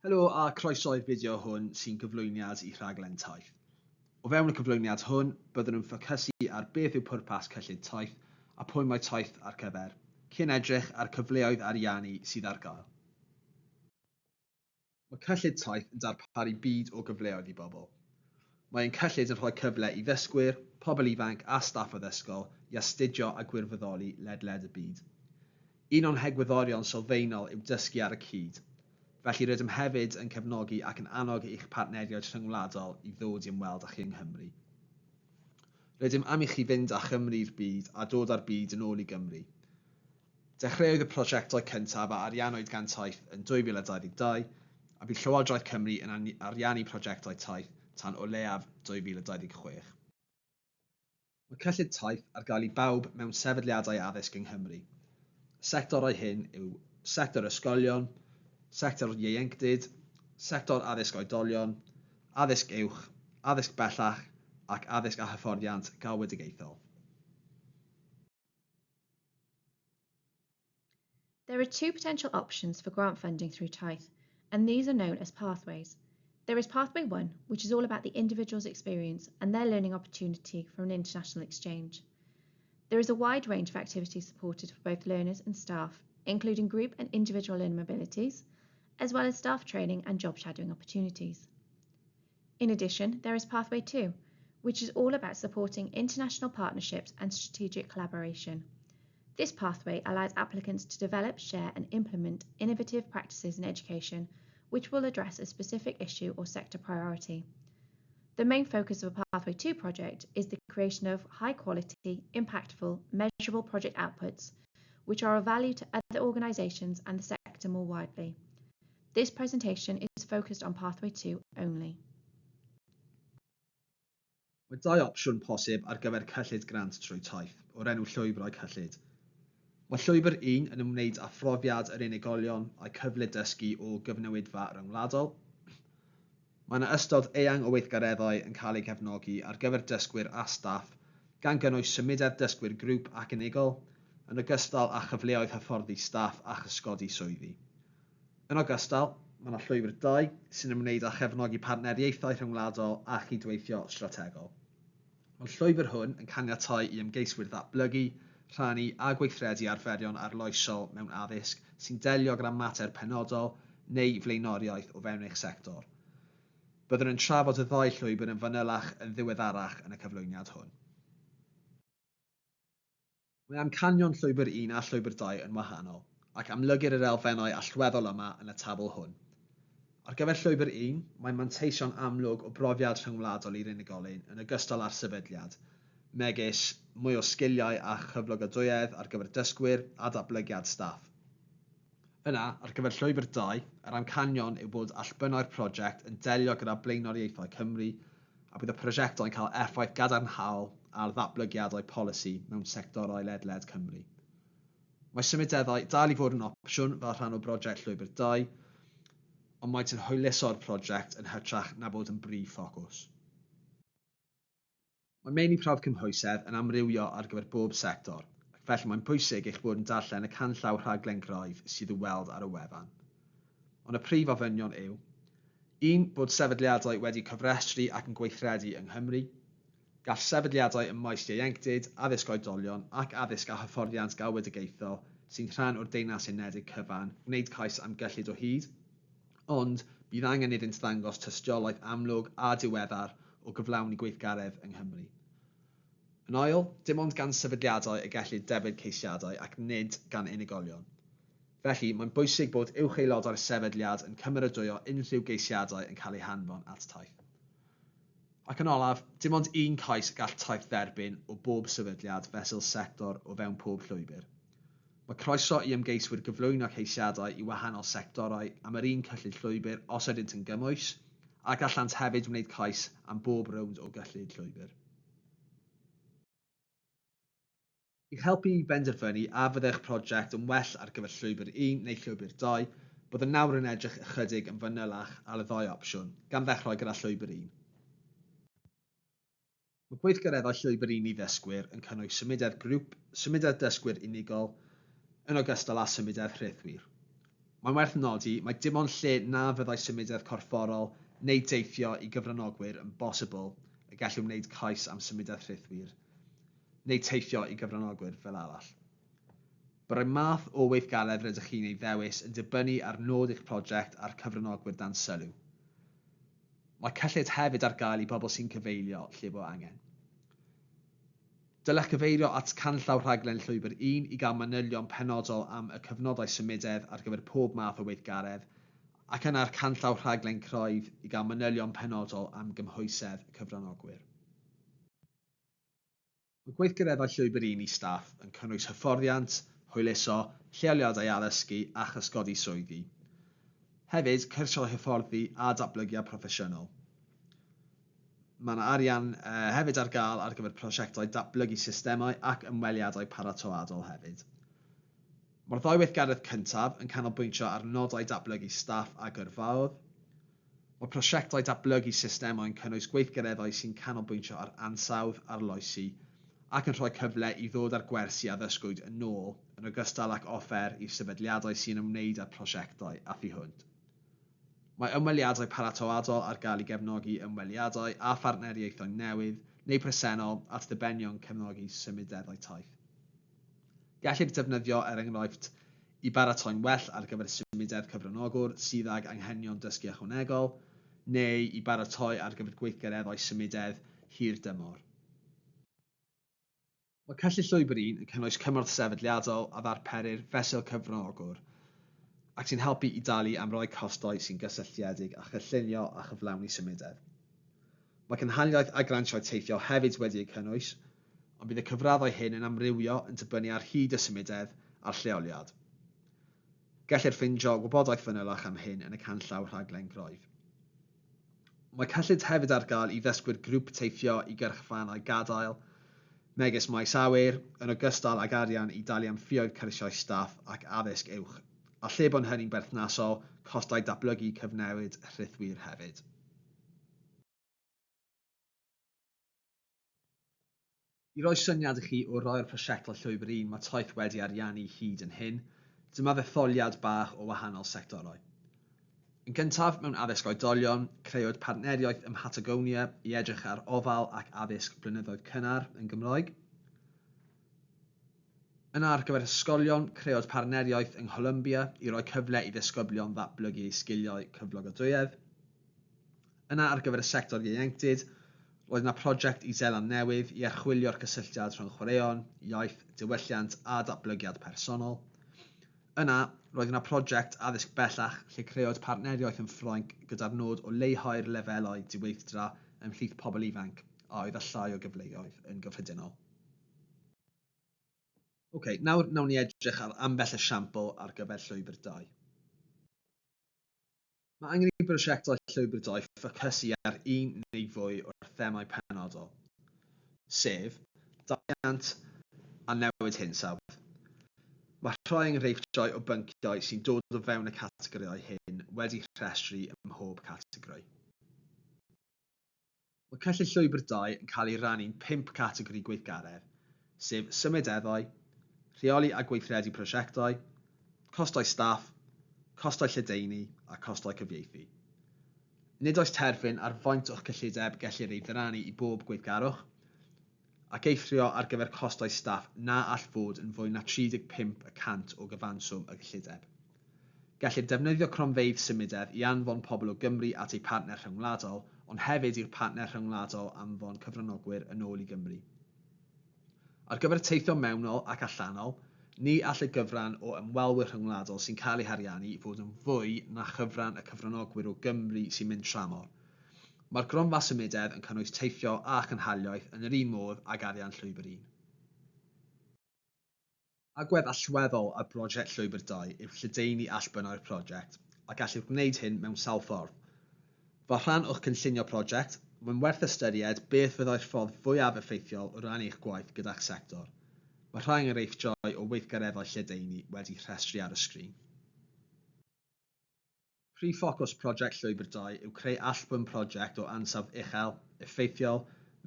Helo a croeso i'r fideo hwn sy'n gyflwyniad i rhaglen Taith. O fewn y cyflwyniad hwn, byddwn yn ffocysu ar beth yw pwrpas cyllid Taith a pwy mae Taith ar cyfer, cyn edrych ar cyfleoedd ariannu sydd ar gael. Mae cyllid Taith yn darparu byd o gyfleoedd i bobl. Mae ein cyllid yn rhoi cyfle i ddysgwyr, pobl ifanc a staff addysgol i astudio a gwirfoddoli ledled y byd. Un o'n hegwyddorion sylfaenol yw dysgu ar y cyd, felly rydym hefyd yn cefnogi ac yn annog eich partneriaid rhyngwladol i ddod i ymweld â chi yng Nghymru. Rydym am i chi fynd â Chymru i'r byd a dod â'r byd yn ôl i Gymru. Dechreuodd y prosiectau cyntaf a ariannwyd gan Taith yn 2022, a bydd Llywodraeth Cymru yn ariannu prosiectau Taith tan o leiaf 2026. Mae cyllid Taith ar gael i bawb mewn sefydliadau addysg yng Nghymru. Y sectorau hyn yw sector ysgolion, sector ieuenctid, sector addysg oedolion, addysg uwch, addysg bellach ac addysg a hyfforddiant galwedigaethol. There are two potential options for grant funding through Taith, and these are known as pathways. There is Pathway 1, which is all about the individual's experience and their learning opportunity from an international exchange. There is a wide range of activities supported for both learners and staff, including group and individual learning mobilities, as well as staff training and job shadowing opportunities. In addition, there is Pathway 2, which is all about supporting international partnerships and strategic collaboration. This pathway allows applicants to develop, share and implement innovative practices in education which will address a specific issue or sector priority. The main focus of a Pathway 2 project is the creation of high quality, impactful, measurable project outputs which are of value to other organisations and the sector more widely. This presentation is focused on Pathway 2 only. Mae dau opsiwn posib ar gyfer cyllid grant trwy Taith, o'r enw llwybrau cyllid. Mae llwybr un yn ymwneud â phrofiad yr unigolion a'u cyfle dysgu o gyfnewidfa ryngwladol. Mae yna ystod eang o weithgareddau yn cael eu cefnogi ar gyfer dysgwyr a staff, gan gynnwys symudedd dysgwyr grŵp ac unigol, yn ogystal â chyfleoedd hyfforddi staff a chysgodi swyddi. Yn ogystal, mae yna llwybr dau sy'n ymwneud â chefnogi partneriaethau rhyngwladol a chydweithio strategol. Mae'r llwybr hwn yn caniatáu i ymgeiswyr ddatblygu, rhannu a gweithredu arferion arloesol mewn addysg sy'n delio gyda mater penodol neu flaenoriaeth o fewn eich sector. Byddwn yn trafod y ddau llwybr yn fanylach yn ddiweddarach yn y cyflwyniad hwn. Mae amcanion Llwybr Un a Llwybr Dau yn wahanol, ac amlygir yr elfennau allweddol yma yn y tabl hwn. Ar gyfer Llwybr Un, mae manteision amlwg o brofiad rhyngwladol i'r unigolyn yn ogystal â'r sefydliad, megis mwy o sgiliau a chyflogadwyedd ar gyfer dysgwyr a datblygiad staff. Yna, ar gyfer Llwybr Dau, yr amcanion yw bod allbynnau'r prosiect yn delio gyda blaenoriaethau Cymru a bydd y prosiectau'n cael effaith gadarnhaol ar ddatblygiadau polisi mewn sectorau ledled Cymru. Mae symudeddau dal i fod yn opsiwn fel rhan o brosiect Llwybr 2, ond maent yn hwyluso'r prosiect yn hytrach na bod yn brif ffocws. Mae meini prawf cymhwysedd yn amrywio ar gyfer bob sector, ac felly mae'n bwysig eich bod yn darllen y canllaw rhaglen graidd sydd i'w weld ar y wefan. Ond y prif ofynion yw, Un, bod sefydliadau wedi cofrestru ac yn gweithredu yng Nghymru. Gall sefydliadau ym maes ieuenctid, addysg oedolion ac addysg a hyfforddiant galwedigaethol sy'n rhan o'r Deyrnas Unedig cyfan wneud cais am gyllid o hyd, ond bydd angen iddynt ddangos tystiolaeth amlwg a diweddar o gyflawni gweithgaredd yng Nghymru. Yn ail, dim ond gan sefydliadau y gellir derbyn ceisiadau ac nid gan unigolion. Felly, mae'n bwysig bod uwch aelodau'r sefydliad yn cymeradwyo unrhyw geisiadau yn cael eu hanfon at Taith. Ac yn olaf, dim ond un cais y gall Taith dderbyn o bob sefydliad fesul sector o fewn pob llwybr. Mae croeso i ymgeiswyr gyflwyno ceisiadau i wahanol sectorau am yr un cyllid llwybr os ydynt yn gymwys, a gallant hefyd wneud cais am bob rownd o gyllid llwybr. I'ch helpu i benderfynu a fyddai'ch prosiect yn well ar gyfer Llwybr Un neu Llwybr Dau, byddwn nawr yn edrych ychydig yn fanylach ar y ddau opsiwn, gan ddechrau gyda Llwybr Un. Mae gweithgareddau Llwybr Un i ddysgwyr yn cynnwys symudedd grŵp, symudedd dysgwyr unigol, yn ogystal â symudedd rhithwir. Mae'n werth nodi mai dim ond lle na fyddai symudedd corfforol neu deithio i gyfranogwyr yn bosibl y gellir wneud cais am symudedd rhithwir neu teithio i gyfranogwyr fel arall. Byddai'r math o weithgaredd rydych chi'n ei ddewis yn dibynnu ar nod eich prosiect a'r cyfranogwyr dan sylw. Mae cyllid hefyd ar gael i bobl sy'n cyfeillio lle bo angen. Dylech gyfeirio at Canllaw Rhaglen Llwybr 1 i gael manylion penodol am y cyfnodau symudedd ar gyfer pob math o weithgaredd, ac yna'r Canllaw Rhaglen Craidd i gael manylion penodol am gymhwysedd cyfranogwyr. Mae gweithgareddau Llwybr 1 i staff yn cynnwys hyfforddiant, hwyluso, lleoliadau addysgu a chysgodi swyddi. Hefyd, cyrsiau hyfforddi a datblygiad proffesiynol. Mae yna arian hefyd ar gael ar gyfer prosiectau datblygu systemau ac ymweliadau paratoadol hefyd. Mae'r ddau weithgaredd cyntaf yn canolbwyntio ar nodau datblygu staff a gyrfaoedd. Mae prosiectau datblygu systemau yn cynnwys gweithgareddau sy'n canolbwyntio ar ansawdd, arloesi, ac yn rhoi cyfle i ddod â'r gwersi a ddysgwyd yn ôl, yn ogystal ag offer i'r sefydliadau sy'n ymwneud â'r prosiectau a thu hwnt. Mae ymweliadau paratoadol ar gael i gefnogi ymweliadau a phartneriaethau newydd neu presennol at ddibenion cefnogi symudeddau taith. Gellir defnyddio, er enghraifft, i baratoi'n well ar gyfer symudedd cyfranogwr sydd ag anghenion dysgu ychwanegol, neu i baratoi ar gyfer gweithgareddau symudedd hir dymor. Mae cyllid Llwybr Un yn cynnwys cymorth sefydliadol a ddarperir fesul cyfranogwr ac sy'n helpu i dalu am rai costau sy'n gysylltiedig â chynllunio a chyflawni symudedd. Mae cynhaliaeth a grantiau teithio hefyd wedi eu cynnwys, ond bydd y cyfraddau hyn yn amrywio yn dibynnu ar hyd y symudedd a'r lleoliad. Gellir ffeindio gwybodaeth fanylach am hyn yn y canllaw rhaglen craidd. Mae cyllid hefyd ar gael i ddysgwyr grŵp teithio i gyrchfannau gadael, megis maes awyr, yn ogystal ag arian i dalu am ffioedd cyrsiau staff ac addysg uwch, a lle bo'n hynny'n berthnasol, costau datblygu cyfnewid rhithwir hefyd. I roi syniad i chi o rai o'r prosiectau Llwybr Un mae Taith wedi ariannu hyd yn hyn, dyma ddetholiad bach o wahanol sectorau. Yn gyntaf, mewn addysg oedolion, crëwyd partneriaeth ym Mhatagonia i edrych ar ofal ac addysg blynyddoedd cynnar yn Gymraeg. Yna ar gyfer ysgolion, crëwyd partneriaeth yng Ngholombia i roi cyfle i ddisgyblion ddatblygu eu sgiliau cyflogadwyedd. Yna ar gyfer y sector ieuenctid, roedd yna prosiect i Seland Newydd i archwilio'r cysylltiad rhwng chwaraeon, iaith, diwylliant a datblygiad personol. Yna, roedd yna prosiect addysg bellach lle crëwyd partneriaeth yn Ffrainc gyda'r nod o leihau'r lefelau diweithdra ymhlith pobl ifanc a oedd â llai o gyfleoedd yn gyffredinol. Ok, nawr wnawn ni edrych ar ambell esiampl ar gyfer llwybr 2. Mae angen i brosiectau Llwybr Doi ffocysu ar un neu fwy o'r themâu penodol, sef, diwylliant a newid hinsawdd. Mae rhai enghreifftiau o bynciau sy'n dod o fewn y categorïau hyn wedi rhestru ym mhob categori. Mae cyllid Llwybr 2 yn cael ei rannu'n pump categori gweithgaredd, sef symudeddau, rheoli a gweithredu prosiectau, costau staff, costau lledaenu a costau cyfieithu. Nid oes terfyn ar faint o'ch cyllideb gellir ei ddyrannu i bob gweithgarwch, ac eithrio ar gyfer costau staff na all fod yn fwy na 35 y cant o gyfanswm y gyllideb. Gellir defnyddio cronfeydd symudedd i anfon pobl o Gymru at eu partner rhyngwladol, ond hefyd i'r partner rhyngwladol anfon cyfranogwyr yn ôl i Gymru. Ar gyfer teithio mewnol ac allanol, ni all y gyfran o ymwelwyr rhyngwladol sy'n cael eu hariannu fod yn fwy na chyfran y cyfranogwyr o Gymru sy'n mynd tramor. Mae'r gronfa symudedd yn cynnwys teithio a chynhaliaeth yn yr un modd ag arian Llwybr Un. Agwedd allweddol ar brosiect Llwybr 2 yw lledaenu allbynnau'r prosiect, a gellir gwneud hyn mewn sawl ffordd. Fel rhan o'ch cynllunio prosiect, mae'n werth ystyried beth fyddai'r ffordd fwyaf effeithiol o rannu eich gwaith gyda'ch sector. Mae rhai enghreifftiau o weithgareddau lledaenu wedi rhestru ar y sgrin. Prif ffocws prosiect Llwybr 2 yw creu allbwn prosiect o ansawdd uchel, effeithiol,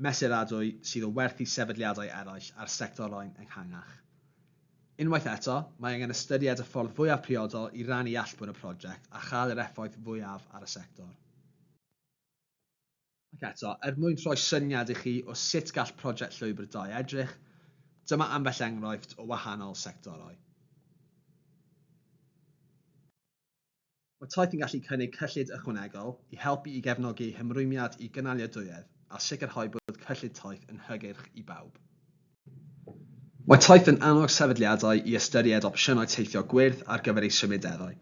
mesuradwy sydd o werth i sefydliadau eraill a'r sectorau'n ehangach. Unwaith eto, mae angen ystyried y ffordd fwyaf priodol i rannu allbwn y prosiect a chael yr effaith fwyaf ar y sector. Ac eto, er mwyn rhoi syniad i chi o sut gall prosiect Llwybr 2 edrych, dyma ambell enghraifft o wahanol sectorau. Mae Taith yn gallu cynnig cyllid ychwanegol i helpu i gefnogi eu hymrwymiad i gynaliadwyedd a sicrhau bod cyllid Taith yn hygyrch i bawb. Mae Taith yn annog sefydliadau i ystyried opsiynau teithio gwyrdd ar gyfer eu symudeddau.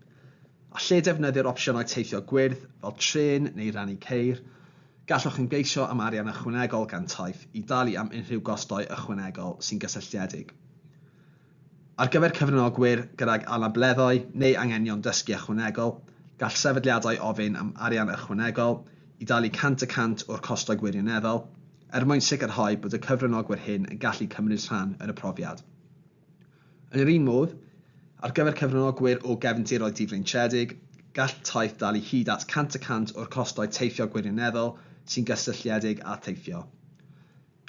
A lle defnyddir opsiynau teithio gwyrdd, fel trên neu rannu ceir, gallwch ymgeisio am arian ychwanegol gan Taith i dalu am unrhyw gostau ychwanegol sy'n gysylltiedig. Ar gyfer cyfranogwyr gydag anableddau neu anghenion dysgu ychwanegol, gall sefydliadau ofyn am arian ychwanegol i dalu 100 y cant o'r costau gwirioneddol, er mwyn sicrhau bod y cyfranogwyr hyn yn gallu cymryd rhan yn y profiad. Yn yr un modd, ar gyfer cyfranogwyr o gefndiroedd difreintiedig, gall taith dalu hyd at 100 y cant o'r costau teithio gwirioneddol sy'n gysylltiedig â theithio.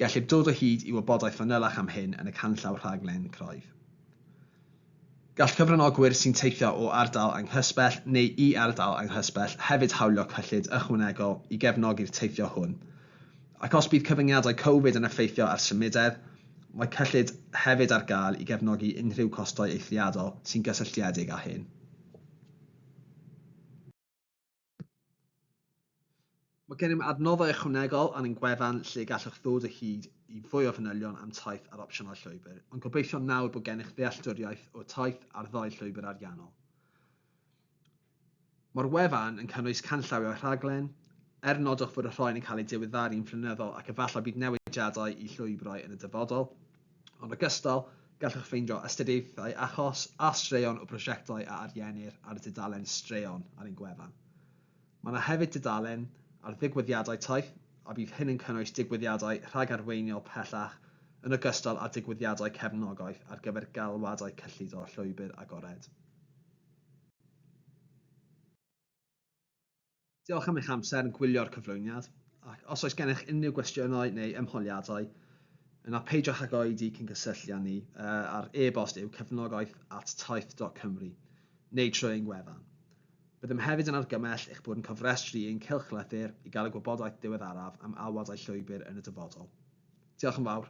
Gellir dod o hyd i wybodaeth fanylach am hyn yn y canllaw rhaglen craidd. Gall cyfranogwyr sy'n teithio o ardal anghysbell neu i ardal anghysbell hefyd hawlio cyllid ychwanegol i gefnogi'r teithio hwn. Ac os bydd cyfyngiadau Covid yn effeithio ar symudedd, mae cyllid hefyd ar gael i gefnogi unrhyw costau eithriadol sy'n gysylltiedig â hyn. Mae gennym adnoddau ychwanegol ar ein gwefan lle gallwch ddod o hyd i fwy o fanylion am Taith a'r opsiynau llwybr, ond gobeithio nawr bod gennych ddealltwriaeth o Taith a'r ddau llwybr ariannol. Mae'r wefan yn cynnwys canllawiau rhaglen, er nodwch fod y rhain yn cael eu diweddaru'n flynyddol ac efallai bydd newidiadau i llwybrau yn y dyfodol. Yn ogystal, gallwch ffeindio astudiaethau achos a straeon o brosiectau a ariennir ar y dudalen Straeon ar ein gwefan. Mae yna hefyd dudalen ar ddigwyddiadau taith a bydd hyn yn cynnwys digwyddiadau rhagarweiniol pellach yn ogystal â digwyddiadau cefnogaeth ar gyfer galwadau cyllido llwybr agored. Diolch am eich amser yn gwylio'r cyflwyniad, ac os oes gennych unrhyw gwestiynau neu ymholiadau, yna peidiwch ag oedi cyn cysylltu â ni ar e-bost yw cefnogaeth@taith.cymru neu trwy ein gwefan. Byddem hefyd yn argymell eich bod yn cofrestru i ein cylchlythyr i gael y gwybodaeth diweddaraf am alwadau llwybr yn y dyfodol. Diolch yn fawr.